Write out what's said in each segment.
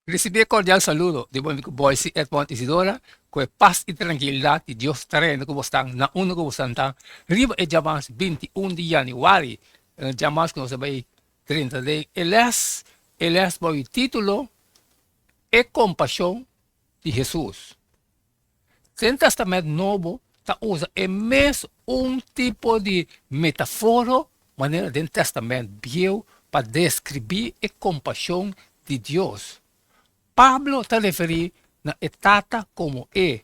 Ricibi e cordial saludo di bo amigo Boyce Edmond Isidora, cu e paz y tranquilidad di Dios ta reina cu bosnan na unda cu bosnan ta riba e djamas 21 di januari, e djamas cu nos a bay drenta den e les, e les bao e titulo E Compasion di Jesus. Den Testament Nobo ta usa e mes un tipo di metaforo manera den Testament Bieu pa deskribí e kompashon di Dios. Pablo ta referí na e Tata komo e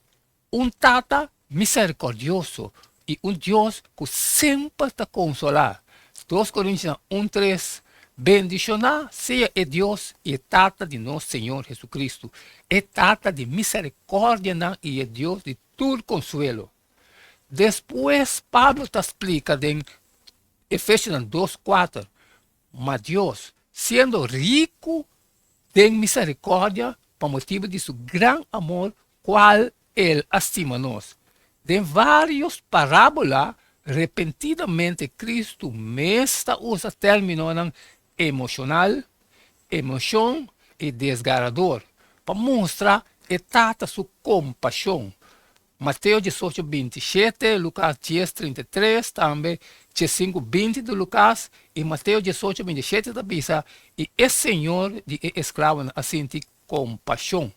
un Tata miserikòrdioso i un Dios ku semper ta konsolá. Dos Korintionan un tres, Bendishoná sea e Dios i e Tata di nos Señor Jesucristo, e Tata di miserikòrdianan i e Dios di tur konsuelo. Despues Pablo ta splika den Efesionan dos kuater, Ma Dios, siendo riku den miserikòrdia pa motibu di su gran amor kual El a stima nos. Den vários parábola, repentidamente Kristu mes ta usa términonan emoshonal, emoshon i desgarador, pa mustra e Tata su kompashon. Mateo diesocho 27, Lukas dies 33, tambe diesinku 20 di Lukas, i Mateo diesocho 27 ta bisa, I e señor di e esklabonan a sinti kompashon,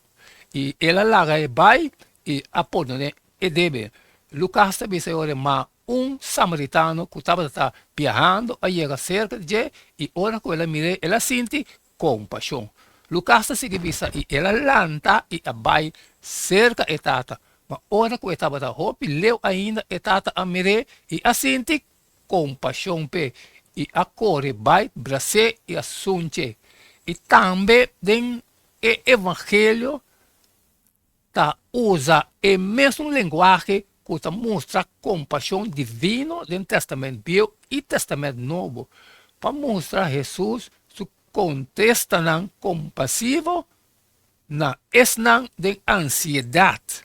i el a laga e bai i a pordon'é e debe. Lukas ta bisa e ora, Ma un samaritano ku tabata ta biahando a yega serka di dje, i ora ku el a mir'é, el a sinti kompashon. Lukas ta sigui bisa, I el a lanta i a bai serka e tata. Ma ora ku e tabata hopi leu ainda, e tata a mir'é i a sinti kompashon p'e, i a kore bai bras'é i a sunch'é. I tambe den e Evangelio ta usa e mesun lenguahe ku ta mustra kompashon divino den Tèstamènt Bieu i Tèstamènt Nobo pa mustra Hesus su kontestanan kompasivo na esnan den ansiedat.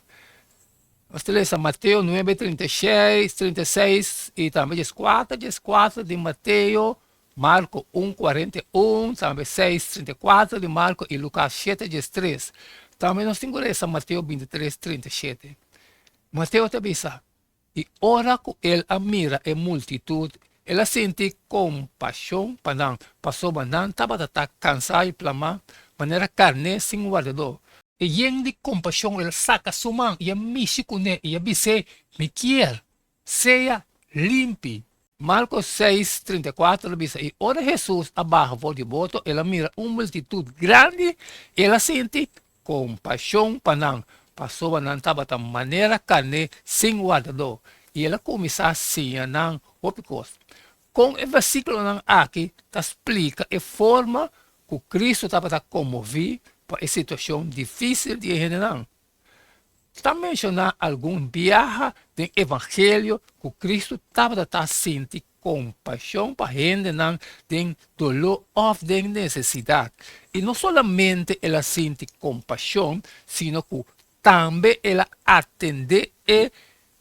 Nos ta lesa Mateo nuebe, 36, 36 i tambe 14, 14 di Mateo, Marko un, 41, tambe 6, 34 di Marko i Lukas 7, 13. Tambe nos tin ku lesa Mateo 23, 37. Mateo ta bisa, I ora ku el a mira e multitut, el a sinti kompashon pa nan, pasobra nan tabata ta kansá i plamá manera karné sin wardadó. I yen di kompashon el a saka su man i a mishi kuné i a bis'é, Mi kier, sea limpi. Marko seis, 34 ta bisa, I ora Hesus a baha for di boto, el a mira un multitut grandi, i el a sinti kompashon pa nan, pasobra nan tabata manera karné sin wardadó, i el a kuminsá siña nan hopi kos. Kon e versíkulonan aki ta splika e forma ku Kristu tabata konmoví pa e situashon difísil di e hendenan? Ta menshoná algun biaha den Evangelio ku Kristu tabata ta sinti kompashon pa hendenan den doló òf den nesesidat. I no solamente el a sinti kompashon, sino ku tambe el a atendé e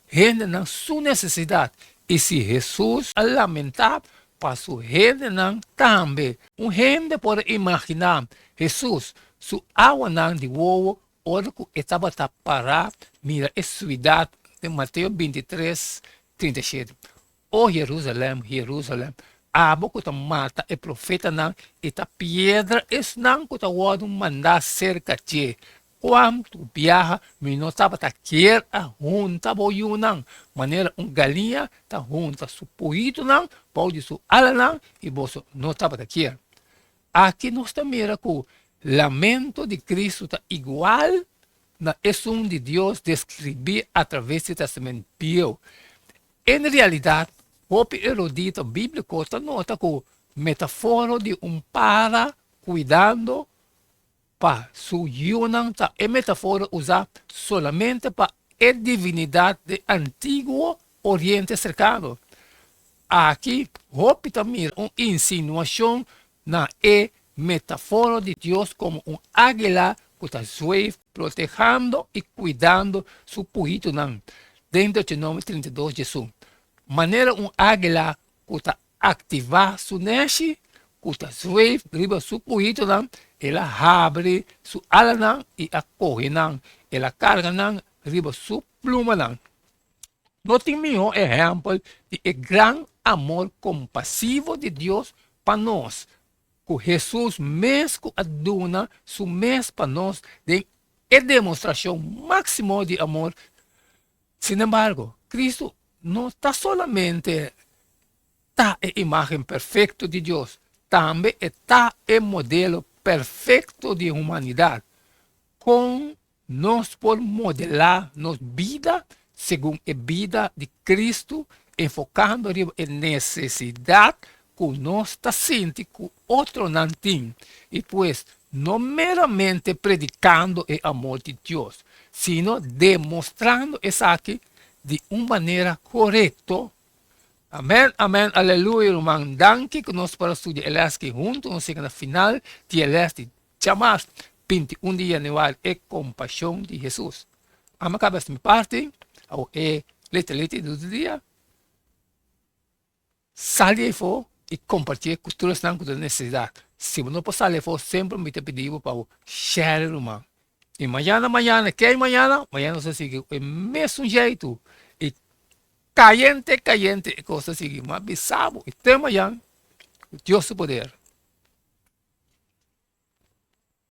hendenan su nesesidat. I si Hesus a lamentá pa su hendenan tambe. Un hende por a imaginá Hesus su awanan di wowo Ora ku e tabata pará mira e suidat den Mateo 23, 37, O Jerusalèm, Jerusalèm, abo ku ta mata e profetanan i ta piedra esnan ku ta wòrdu mandá serka dje, kuantu biaha mi no tabata kier a hunta bo yunan manera un galiña ta hunta su puhitunan bou di su alanan, i boso no tabata kier. Aki nos ta mira ku lamento di Kristu ta igual na esun di Dios deskribí atraves di Testament Bieu. En realidat, hopi erudito bíbliko ta nota ku metaforo di un para kuidando pa su yunan ta e metaforo usá solamente pa e divinidat den Antiguo Oriente Serkano. Aki hopi ta mira un insinuashon na e metaforo di Dios komo un águila ku ta zweef protehando i kuidando su puhitunan den Deuteronomio 32 diesun. Manera un águila ku ta aktivá su nèshi, ku ta zweef riba su puhitunan. El a habri su alanan i a kohe nan, el a karga nan riba su plumanan. No tin mihó ehèmpel di e gran amor kompasivo di Dios pa nos ku Hesus mes ku a duna su mes pa nos den e demostrashon máksimo di amor. Sinembargo, Kristu no ta solamente ta e imágen perfekto di Dios, tambe e ta e modelo perfekto di humanidat. Kon nos por modelá nos bida segun e bida di Kristu, enfokando riba e nesesidat ku nos ta sinti ku otronan tin, i pues no meramente predikando e amor di Dios, sino demostrando esaki di un manera korekto? Amen amen aleluya ruman danki ku nos por a studia e les aki huntu nos yega na final di e les di djamas 21 di januari e kompashon di Hesus amo a kaba esta mi parti awo e lete lete di otro dia sali afo i kompartié ku tur esnan ku ta nesesidat si bo no por sali afo semper mi ta pidi bo pa bo share ruman i mañana mañana kei mañana mañana nos ta sigui ku e mesun jeitu i Cayente, cayente e cos ta sigui. Ma bisa bo, e tema yan, cu Dios su poder.